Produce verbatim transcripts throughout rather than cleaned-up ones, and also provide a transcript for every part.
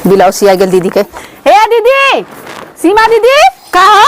ब्लाउज सिया गल दीदी के। हे दीदी, सीमा दीदी, का हो?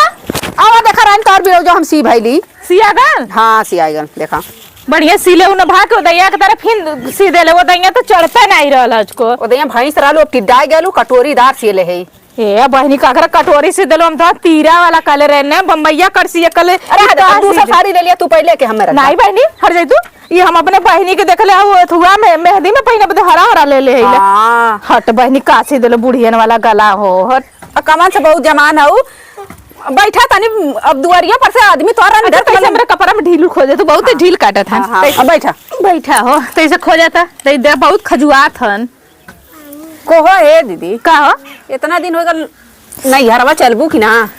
आवा देखा रानी तोर ब्लाउज हम सी भइली। सिया गल? हाँ, सिया गल, देखा। बढ़िया सिले उ न भा के ओदैया के तरफ फिन सी देले, ओदैया तो चढ़ते नहीं रहल हचको। ओदैया भैंस रहलू, अब टिड्डाए गलू, कटोरीदार सिले है। ए बहिनी, काकरा कटोरी सी देलो, हम तो तीरा वाला कहले रहे ना, बम्बैया कट सिए कहले। अरे, हट, दूसरा साड़ी ले लिया तू पहले के हमें रखा। नहीं बहिनी, हट जाई तू। ये हम अपने बहिनी के देखले हऊ, अथुआ में मेहंदी में पहिने बदे हरा हरा ले ले है। हाँ। हट बहिनी, का सी देलो बुढ़ियन वाला गला हो, हट। आ, कमन से बहुत जमान हऊ। बैठा तनी, अब दुआरिया पर से आदमी तोरा अच्छा, अंदर कैसे कमन हमरे कपड़ा में ढील खोजे, तू बहुत हाँ। ढील काटत है। हाँ, हाँ, अब बैठा। बैठा हो, तैसे खोजता, तै दे बहुत खजुआत हन। कहो हे दीदी। का हो? इतना दिन हो गल, नैहरवा चलबू कि ना?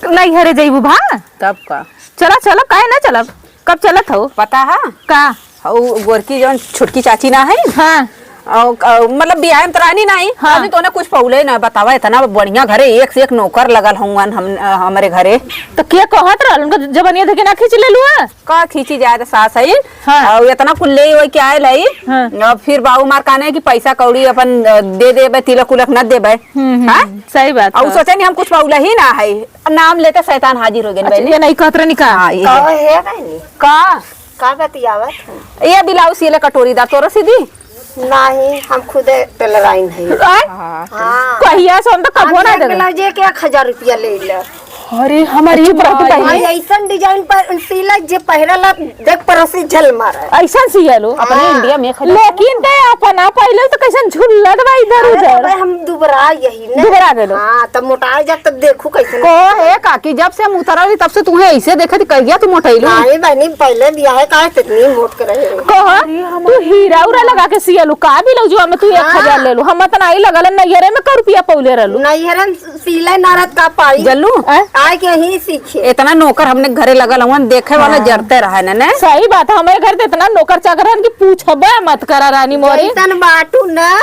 नैहरे जइबू भा? तब का? चला, चलब, काहे ना चलब? कब चलत हो? पता है? का? हऊ गोरकी जौन छोटकी चाची ना है? हाँ। और, और, मतलब बियाह में तो रहनी नहीं, हाँ। अभी तो ना कुछ पौले ना बतावा, इतना बढ़िया घरे एक से एक नौकर लगल हउअन हम, हमरे घरे। तो के कहत रहल, उनका जबनिया देखे ना खींच लेलू है? का खींची जाए तो सास है, हाँ। और इतना कुल ले होई के आयल है, हाँ। और फिर बाबू मार कहने कि पैसा कौड़ी अपन, अ, दे देबे, तिलक उलक न देबे, हम्म, हम्म, हाँ? सही बात और है। सोचे नहीं हम कुछ पौला ही ना है, नाम लेते शैतान हाजिर हो गए अच्छा, बहनी। ये नहीं कहत रहनी का? हाँ, ये कहो है। हे बहनी। का? का बतियावत है? ये ब्लाउज सिले कटोरी दा तोरो सीधी? नहीं, हम खुदे टेलराइन है। आय? हाँ। हाँ। कहिया से हम तो कबो हम ना एक देबे। ब्लाउज एक, एक हजार रुपया ले ले। अरे, हमारी चुप रह तू माई। बहनी। भाई, ऐसन डिजाइन पर सिला जे पहिरला, देख पड़ोसी झल मारे। ऐसन सियलो। अपने हाँ। इंडिया में खड़ा लेकिन ते अपना पहले तो कैसन झुल्लत बा इधर अरे, उधर। तबे हम दुबरा यही ने। दुबरा गेलो। हाँ, तब मोटा जा तब देखू कैसन। को हे काकी, जब से हम उतरल तब से तुम्हें ऐसे देखत कहिया तू मोटैलू। अरे बहनी, पहले बियाह का कितनी मोट करे। कह, तू हीरा उरा लगा के सियलू का ब्लाउजवा में तू हाँ। एक हजार लेलू? हम त नाई लगल, नैहरे में का रुपया पौले रहलू? नैहरे में सिले नारद का पाई। जल्लू? आय? आय के ही सीखे। इतना नौकर हमने घरे लगल हुआ, देखे वाला हाँ। जरते रहे ने, ने? सही बात है, हमारे घर तो इतना नौकर चाकर रहन कि पूछबे मत करा रानी मोरी। जैसन बाटू ना,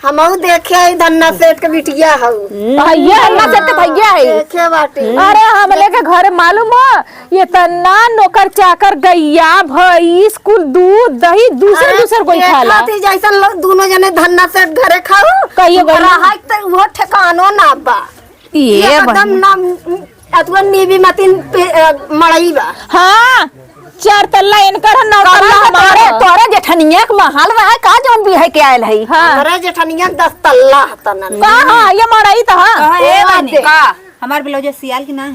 हमहू देखे है धन्ना सेठ के बिटिया हऊ। भैया, धन्ना सेठ के भैया है। देखे बाटी। अरे, हमने के घर मालूम हो, इतना नौकर चाकर, गैया, भैंस, कुल दूध, दही, दूसर, अरे, दूसर कोई देखा खाला। थी जैसन लोग दोनों जने धन्ना सेठ घरे खाऊ। कहियो गई। रहा है तो वो ठिकानो ना बा। ये एकदम बहिन। ना अतुआ नीबी मतिन पे, अ, मड़ई बा। हाँ, चार तल्ला इनकर है, नौ तल्ला कमर से हमार तोरे, है। तोरे जेठनिया के महल रहे का जौन बिहे के आयल है? हाँ। हमरे जेठनिया दस तल्ला हतन। का हाँ, ये मड़ई तो हाँ। कहाँ है ओ, बहिनी? दे। का? हमार ब्लाउज सियाल की ना?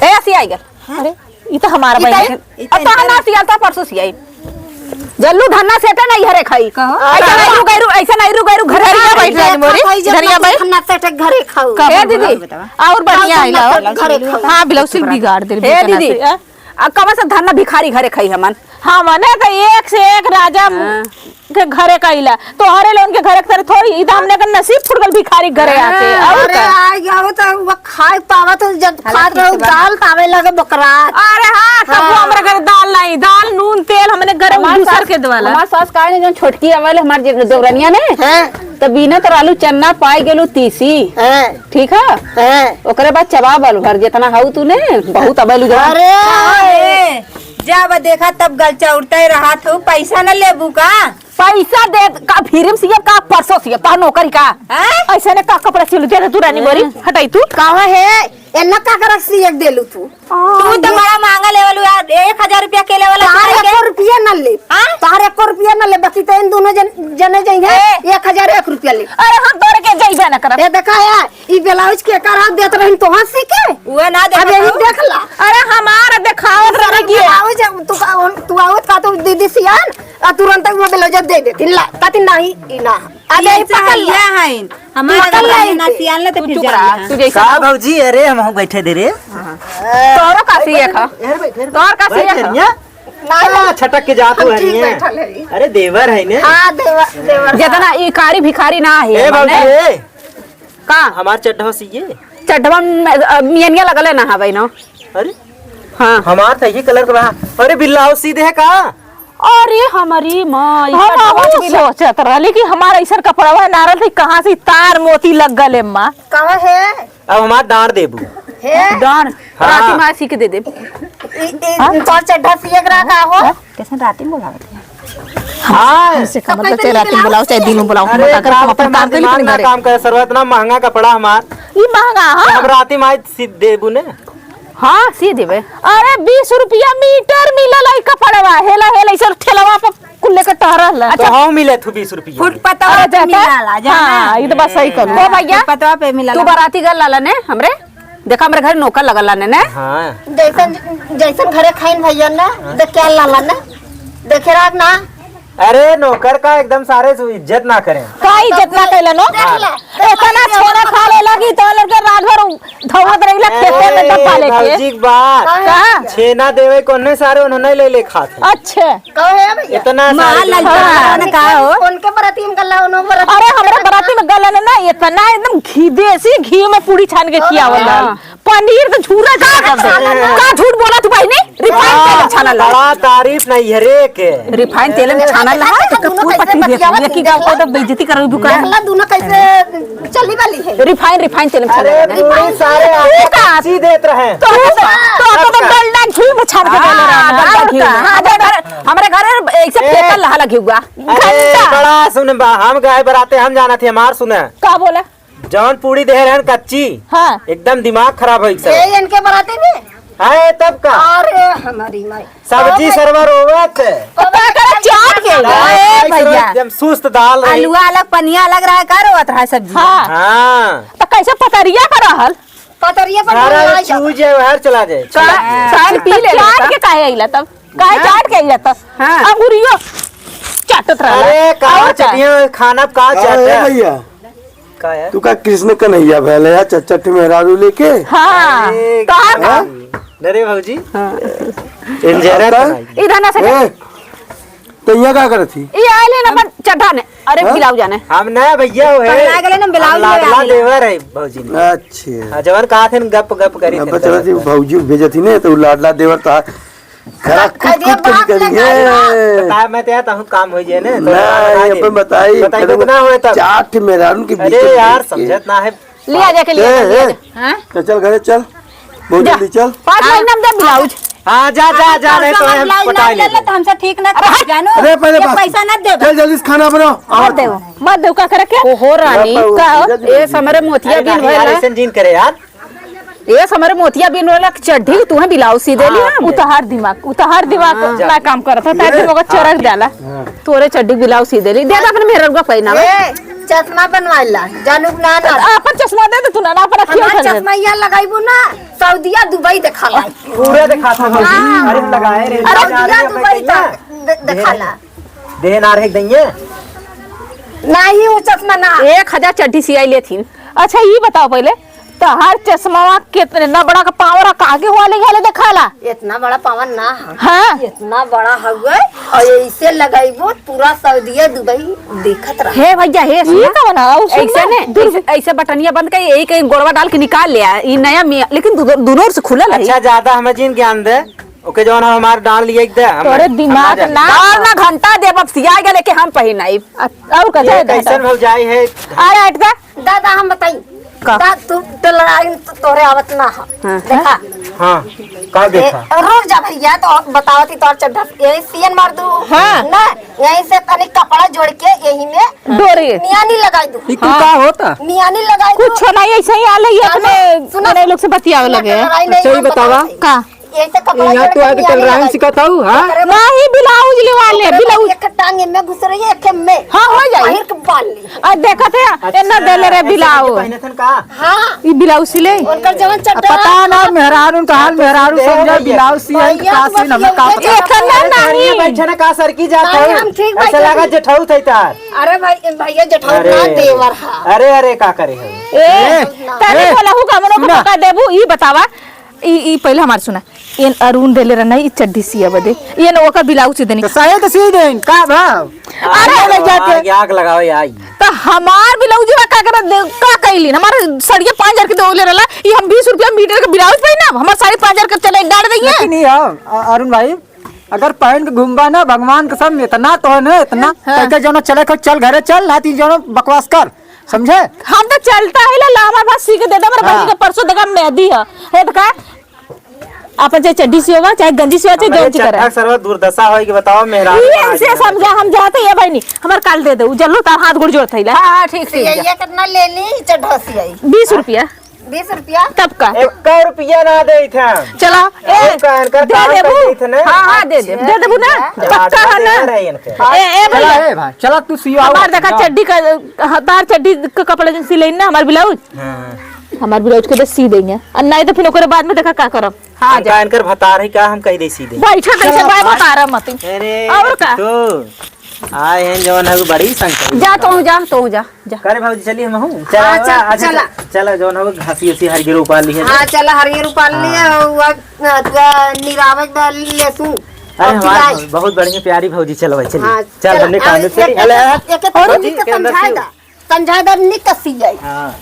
ए, सियाई गल। अरे, ई तो हमार ई तो बहिन है। ई तो अब तो इनकर हमार सियाल था परसों सियाई। जल्लू धन्ना सेटे नहीं हरे खाई। कहो। ऐसा नहीं रुक गैरू, ऐसा नहीं रुक गैरू, घर धरिया बैठ रानी मोरी, भाई, जब धरिया तक बैठ। धन्ना सेटे घरे खाऊ। का ए बोल दीदी, बोला? और बढ़िया है, लाओ। घरे खाऊ। हाँ, ब्लाउज सिल बिगाड़ दे ए बेचना दीदी, से, आ? आ, कब से धन्ना भिखारी घरे खाई हमन? हाँ, मने तो एक से एक राजा हाँ। के घरे कइला, तोहरे लोगन के घरे के तरह थोड़ी, ई त हमने के नसीब फुट गल भिखारी के घरे आके। हाँ, और अरे, का? आ गया हो तो वो खाए पावत हो, जब खात रहो, दाल पावे लगे बकरात। अरे हाँ, तब वो हाँ। हमरा घरे दाल नहीं, दाल, नून, तेल हमने घरे हमार दूसर सास, के देवाला। हमार सास काहे ने जौन छोटकी आवल, हमार जे देवरनिया ने, हाँ। त बीनत रहलू चन्ना पाई गेलू तीसी। हाँ। ठीक है? हाँ। ओकरे बाद चबा बल भर, जितना हऊ तूने, बहुत अबैलू जौन। अरे! अरे! जब देखा तब गलचा उड़ते रहत हो, पैसा न लेबू का? पैसा दे का? फिर में सियब का, परसों सियब, तोहार नौकरी का? हैं? ऐसे ने का कपड़ा सिल दे तू रानी बोरी, हैं? हटाई तू। कहाँ है? एन्ना का करक सियक देलू तू? तू तो बड़ा महंगा लेवल यार, एक हजार रुपया के लेवल तोहार है के? एको रुपया न ले। हाँ? तोहार एको रुपया न ले, बाकी तो इन दोनों जन, जने जाइए, ए! एक हजार एक रुपया ले। अरे हम तोरे के जइबे न करब। ए देखा यार, ई ब्लाउज के कर हाथ देत रहिन तोहार सी के? उहे ना देखत अब यही हूँ। देख ला। अरे हमार देखावत रहे कि ब्लाउज तू का, तू आवत का तो दीदी सियान, आ तुरंत वो ब्लाउज दे देती ला, कहती नहीं, ई ना। अब यही पकड़ ला। हमार पकड़ ला ना इनके। सियान ले तो तू फिर चुप रहा, तू जैसे का भौजी, अरे हम बैठे दे रे। तोरो का सिए खा। तोर का सिए खा। नहीं, हाँ, छटक के जात हो हम ठीक हरिये। बैठल है। अरे देवर है ने। हाँ, देवर, देवर। जितना ई कारी भिखारी ना है, ए भौजी, माने। ए। का? हमार चड्ढवा सिए। चड्ढवा में, अ, मियनिया लगल है ना, हाँ भाई, ना। अरे? हाँ। हमार तो यही कलर का बा। अरे, ब्लाउज सी दे है का? अरे, हमारी माँ, ई हम चड्ढवा बहुत भी ला- सोचत रहली कि हमार ऐसन कपड़वा है, नारल थी, कहाँ से तार मोती लग गल है, माँ? कहाँ है? अब हमार डांड देबू। है? डांड? हाँ। राती माँ सी के दे दे। ई, ई, हाँ? तोर चड्ढा सिए के रहा का हो? हाँ? कैसे राती में बोलावत है? हाँ। हमसे का मतलब, चाहे रात में बुलाओ, चाहे दिन में बुलाओ, हम अरे, का करब, हम रात अपन में काम करी दिमाग अपने ना घरे। काम करे, सरवा, इतना महंगा कपड़ा हमार। ई महंगा, हाँ? हम रात में आज सी देबू ने। हाँ, सी देबे। अरे, बीस रुपया मीटर मिलल है कपड़वा। हेला, हेला, इसे ठेलवा पर कुल लेके टहरल है। तो हम मिले थू बीस रुपया। फुटपाथवा अरे, पे जाता? मिलाला, जाना। हाँ, ई तो बात सही कहलू। ओ भैया, फुटपाथवा पे मिलाला। तू बाराती गल लाला ने हमरे? देखा, हमरे घर नौकर लगल लाने ने। हाँ। जैसन, जैसन घरे खाइन भैया ना, देख के लाला ना, देखे राख ना। अरे, नौकर का एकदम सारे से इज्जत ना करें। का इज्जत ना कैला नो? देख ला, देख ला, इतना इज्जत छोरा ना खा ले लगी, तो लड़के रात भर धौवत रहिला खेते में ए, डब्बा लेके। भौजी के बात। का? छेना देवे कोने सारे उन्होंने ले ले खात है। अच्छा। कहो है भैया। इतना माँ सारे ललचा हाँ। कौन का हो? उनके बराती में गल्ला, उन्हों बराती अरे, में हमरे गल्ला। बराती में गल्ला ना, ना, इतना एकदम घी, देसी घी में पूरी छान के खियावल हाँ। रहल। पनीर तो झूरा झूरा कर दे। का झूठ बोला तू बहिनी? रिफाइन तेल में छानल रहल। बड़ा तारीफ नहीं है रे के। रिफाइन तेल में छानल रहल, तो दोनों पूरी कैसे पनीर बतियावत ये की हैं? गाँव को तो बेइज्जती करबू का? देखला दोनों कैसे चली वाली है। रिफाइन, रिफाइन तेल में छानल अरे, रहल। पूरी सारे तू का? आटा सी देत रहे। तो तो तो, तो डलडा घी में छान के देले रहल। हाँ, और का? हमरे घर, हमरे घर ऐसे ए, फेंकल रहल घिउआ। अरे, घंटा। बड़ा सुन बा, हम गए बराते, हम जाना थे, हमार सुने। का बोला? जौन पूड़ी दे रहन कच्ची, हाँ। एकदम दिमाग खराब हो गया। ए, इनके बराते में? अरे, तब का? अरे, हमारी माई। सब्जी सरवा रोवत। तो का करे, चाट के? दाल ए, फ्राई सरवा भैया। एकदम सुस्त दाल रही। आलूआ अलग, पनिया अलग रहा, का रोवत रहा सब्जी? हाँ। हाँ। तो कैसे पतरिया पर रहल? पतरिया पर सारा रहल चूज जाए, बाहर चला जाए। का? साग पी ले चाट लेता। के काहे अइला तब? काहे हाँ? चाट के अइला तब? हाँ। अंगुरियो चाटत रहला। अरे, का और का? चटिया खाना का का चाट है है? भैया? का है? तू का कृष्ण कन्हैया भैले या चट चट मेहरारू लेके? हाँ। अरे, कहाँ का? हाँ? अरे भौजी। हाँ। इंजरा का? तो नहीं। इधर ना सके। ए, तो यहाँ का करत थी? ये आइले ना अपन चड्ढा ने। अरे हाँ? ब्लाउज आने। हम ना भैया हो है। पगला गेले ना ब्लाउज हम ले लाडला आइले। देवर है भौजी ने। अच्छा। हाँ, जवन कहा थे न गप गप करी अब थे बता दे, तरह से। भौजी भेजत ही ने तो लाडला देवर तो खड़ा कूद कूद के निकल गए। बता मैं तो यार तहु काम हो जाए ने, तो ना, बता ये दे। अपन बताई, बताई, पहले कितना होए तब? चाट मेहरारून के बीच अरे में यार, बीच के। समझत ना है। लिया जाके लिया ए, जा, लिया ए, जा। हाँ? तो चल घरे चल, बहुत जा। जल्दी चल। पाँच महीना में दे ब्लाउज। हाँ, जा, जा, जा, नहीं तो हम पटाई ले। तो हमसे ठीक ना अरे हट। जानो, अरे पहले ये बात पैसा ना दे। चल जल्दी से खाना बनाओ। मत दे, मत दे, का करे के? ओहो रानी, का हो? ए समरे मोतिया बिन भइला। ऐसे जीन करे यार। ए समरे मोतिया बिन वाला चड्ढी, तू है ब्लाउज सी देली हाँ। हम। उतहार दिमाग, उतहार दिमाग हाँ। ना काम करत है, तार दिमाग चरक जाला। हाँ। तोरे चड्ढी ब्लाउज सी देली, दे दे अपने मेहररुआ पहनावे। ए, चश्मा बनवाइला, जानू ना ना। अपन चश्मा दे दे तू ना, ना अपन अखिया हमार उठा ले। चश्मा यहाँ लगाइबू ना, सऊदिया दुबई देखाला। पूरा देखाता भौजी। हाँ। अरे लगाए रे, अरे सऊदिया दुबई तक दे-, देखाला। देह ना रहे दइए। नाही, वो चश्मा ना। एक हजार चड्ढी सियाई लेथिन। अच्छा, ई बताओ पहले, तहार चश्मा कितने, ना बड़ा का पावर का आगे वाले घाले देखाला? इतना बड़ा पावर ना है। हाँ। इतना बड़ा हउए, और ऐसे लगाइबो, पूरा सऊदिया दुबई देखत रहा। हे भैया, हे सुना। का बना? ऐसे ने, ऐसे, ऐसे बटनिया बंद कर, एक, एक गोड़वा डाल के निकाल लिया। ई नया मिया, लेकिन दु-, दोनों ओर से खुलल है। अच्छा, ज्यादा हमें जिन ज्ञान दे। ओके, जौन हम हमार डाल लिए एक दे, हम तोरे दिमाग ना। डाल ना, घंटा देब, अब सिया गया लेके हम पहिनाइब। अ-, और का ये जाए कैसन दादा? भौजाई है? अरे हट जा। दादा, हम बताई। का? दा-, तू तो लड़ाई में तो तोरे आवत ना हो। हाँ। देखा? हाँ, का ए, देखा? रुक जा भैया, तो बतावत ही तोर चड्ढा, यही सियन मार दू। हाँ। ना, यहीं से तनी कपड़ा जोड़ के यही में डोरी। मियानी लगाई दू। ई कुल हाँ। का होता? मियानी लगाई दू। कुछ नहीं, ऐसे ही आले ही हाँ, अपने सुनो। बड़े लोग से बतियावे लगे। लड़ाई नहीं, अच्छा, ई हम बतावा। बतावत ही। का? यही से कपड़ा यहाँ जोड़ तू के आके मियानी चल रहा है, लगाई दू। सिखाता हूँ, हाँ? ओकरे बाद नहीं, ब्लाउज लेवा ले, ओकरे बाद ब्लाउज। एक टांग में घुस रही है, एक में। हाँ, हो जाई। बाहर के बाल ली। आ, देखत है, अच्छा, एन्ना देले रे ऐसे ब्लाउज। करके पहने थन का? हाँ। ई ब्लाउज सिले। उनकर जवन अब चड्ढा पता ना, मेहरारू उनका हाल, मेहरारू समझा, ब्लाउज सियन भैया, का सीन, हमें का पता। एतना अरे, नहीं। बैठे ना, का सर की जात नहीं, है? हम ठीक ऐसे बैठे लगा हैं। जेठाऊ थे तार। अरे भाई, भैया जेठाऊ अरे, ना देवर हा। अरे, अरे, का करे हो? ए, ए, तनी ए, बोला हूँ, कमनो को सुना। मौका देबू, ई बतावा। ई, ई पहले हमार सुना। एन अरुण देले रहना, ई चड्ढी सिया बदे। एन ओकर ब्लाउज सी देनी। तो सही तो सी देन, का भाव? अरे, आग लग जाते। आग, आग लगाओ यार। तो हमार ब्लाउज में का करत दे, का कैलिन? हमारे सड़िया पाँच हजार के देले रहला, ई हम बीस रुपया मीटर के ब्लाउज पहिनब, हमार साढ़े पाँच हजार के चले गाड़ दइए। लेकिन ई हो, अ-, अरुण भाई, अगर पहन के घूमबा ना, भगवान कसम, इतना तो है ना, इतना, हाँ। तैके जौनो चले को चल घरे चल, ना ती जौनो बकवास कर, समझे? हम तो चलता है ला, ला, हमार भाई सी के दे दे, हमारे हाँ। बहिनी के परसों देखा मेहंदी है, है तो का? आपन चाहे चड्डी सियोवा, चाहे गंजी सियोवा, चाहे हमरे जौन चीज करे। चड्ढा सरवा दुर्दशा होई कि बताओ, मेहरारू ये बना से दिया। समझा, हम जाते ये बहिनी, हमार काल दे दे, उ जल्लो तार हाथ गोड़ जोड़त हइला। हाँ, हाँ, ठीक, ठीक, जा। ये कितना लेनी चड्ढा सियाई? बीस रुपया। बीस रुपया? तब का? एक रुपया ना देइत हम। चला, ए, और का, इनका दे काम देबू? कर देइत ना। हाँ, हाँ, दे दे। अच्छा, दे देबू ना? ठीक है। पक्का है ना? आधा दे रहे इनके। हाँ, ए, ए, चला, भैया। ए भाई, चला तू सियाओ। हमार देखा जा। चड्डी का, हाँ, तार चड्डी का कपड़ा जौन सिलइन ना, हमार ब्लाउज। हाँ। हमार ब्लाउज के तो सी देंगे। और नहीं तो फिर ओकरे बाद में देखा का करब। हाँ, जा। इनकर भतार है का, हम कह दे सीधे। बैठा कैसे चलो, बाय भाई। भतार मत। अरे, और का? तो आए हैं जौन है, वो बड़ी संख्या में। जा, तू जा, तू जा, जा। करे भौजी, चलिए हम हूँ। हाँ, चला, चल, अच्छा, चला। चला, जौन है, वो घासी उसी हरियर उपार ली है। हाँ, चला, हरियर उपार ली है, हाँ। वो, वो, वो निरावे के लिए तू। अरे, और हमार पियाज। बहुत बढ़िया प्यारी भौजी, चलो भाई, चलिए। हाँ, चल, चला। हमने काम अब से एक, चली। अले, एक, एक, और भौजी, निक के अंदर समझाए से। दा। संझा दर निक कसी जाई। हाँ।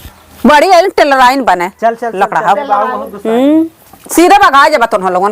बड़ी आइल टेलराइन बने। चल, चल, चल, लकड़ा चल, हव। चल, बाबू, बहुत गुस्सा हम्म। सीधे भगा जब तुम लोगन